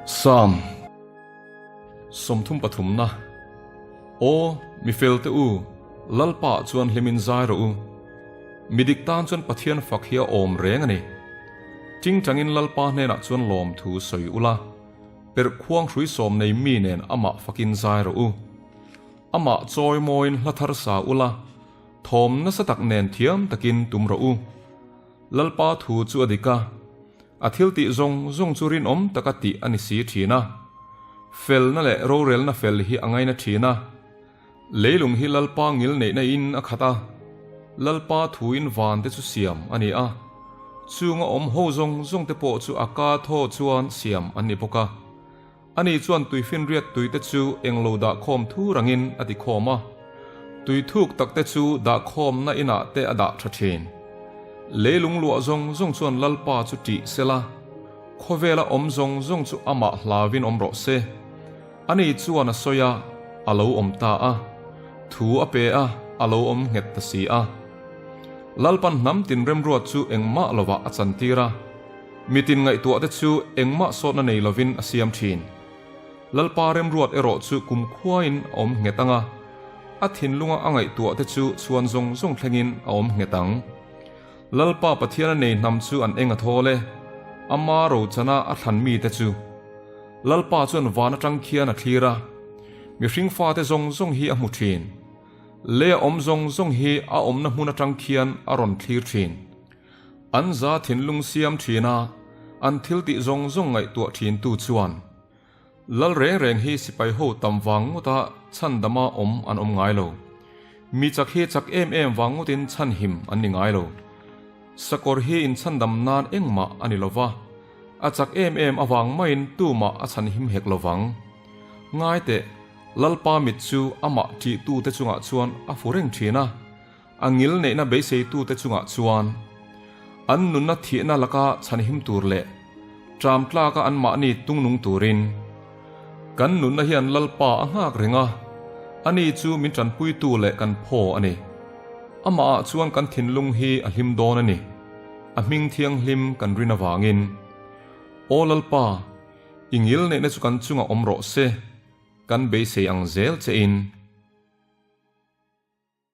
Psalm 33 na Aw, mi felte u, Lalpa ah chuan hlimin zai rawh u. Mi dik tan chuan Pathian fak hi a awm reng a ni. Tingtangin Lalpa hnenah chuan lawmthu sawi ula, perh khuang hrui sawm nei mi nen amah fakin zai rawh u. Amah chawi mawiin hla thar sa ula, thawm nasa tak nen thiam takin tum rawh u. Lalpa thu chu a dik a, a thil tih zawng zawng chu rinawm taka tih a ni si thin a. Felna leh rorelna fel hi a ngaina thin a. Leilung hi Lalpa ngil neihna in a khat a, Lalpa thuin van te chu siam a ni a, chunga awm ho zawng zawng te pawh chu a ka thaw chuan siam an ni bawk a. Ani chuan tuifinriat tuite chu englo dahkhawm thu rangin a ti khawm a, tui thuk takte chu dahkhawmna inah te a dah tha thin. Leilung luah zawng zawng chuan Lalpa chu ṭih sela, khawvela awm zawng zawng chu amah hlauin awm rawh se. Ani chuan a sawi a, a lo awm ta a, thu a pe a, a lo awm nghet ta si a. Lalpan hnam tin remruat chu engmah lovah a chantir a. Mitin ngaihtuahte chu engmah sawtna nei lovin a siam thin. Lalpa remruat erawh chu kumkhuain a awm nghet ang a, a thinlunga a ngaihtuahte chu chhuan zawng zawng thlengin a awm nghet ang. Lalpa Pathiana nei hnam chu an eng a thawl e, ama rochana a thlan mite chu. Lalpa chuan van atang khian a thlir a, mihring fate zawng zawng hi a hmu thin. Lei a awm zawng zawng hi a awmna hmun atang khian a rawn thlir thin. An za thinlung siam thin a, an thil tih zawng zawng ngaihtuah thin tu chuan Lal reng reng hi sipai ho tam vang ngawta chhandama awm an awm ngai lo. Mi chak hi chak em em vang ngawtin chhanhim an ni ngai lo. Sakawr hi inchhandam nan engmah a ni lova, a chak em em avang maiin tumah a chhanhim hek lovang. Ngai teh, Lalpa mit chu amah ṭihtute chungah chuan a fu reng thin a, A ngil neihna beiseitute chungah chuan an nunna thihna laka chhanhim tur leh ṭam tlaka anmahni tungnung turin kan nunna hian Lalpa a nghak reng a, ani chu min ṭanpuitu leh kan phaw a ni. Amahah chuan kan thinlung hi a hlim dawn a ni, a hming thianghlim kan rin avangin. Aw Lalpa, i ngil neihna chu kan chungah awm rawh se, kan beisei ang zel chein.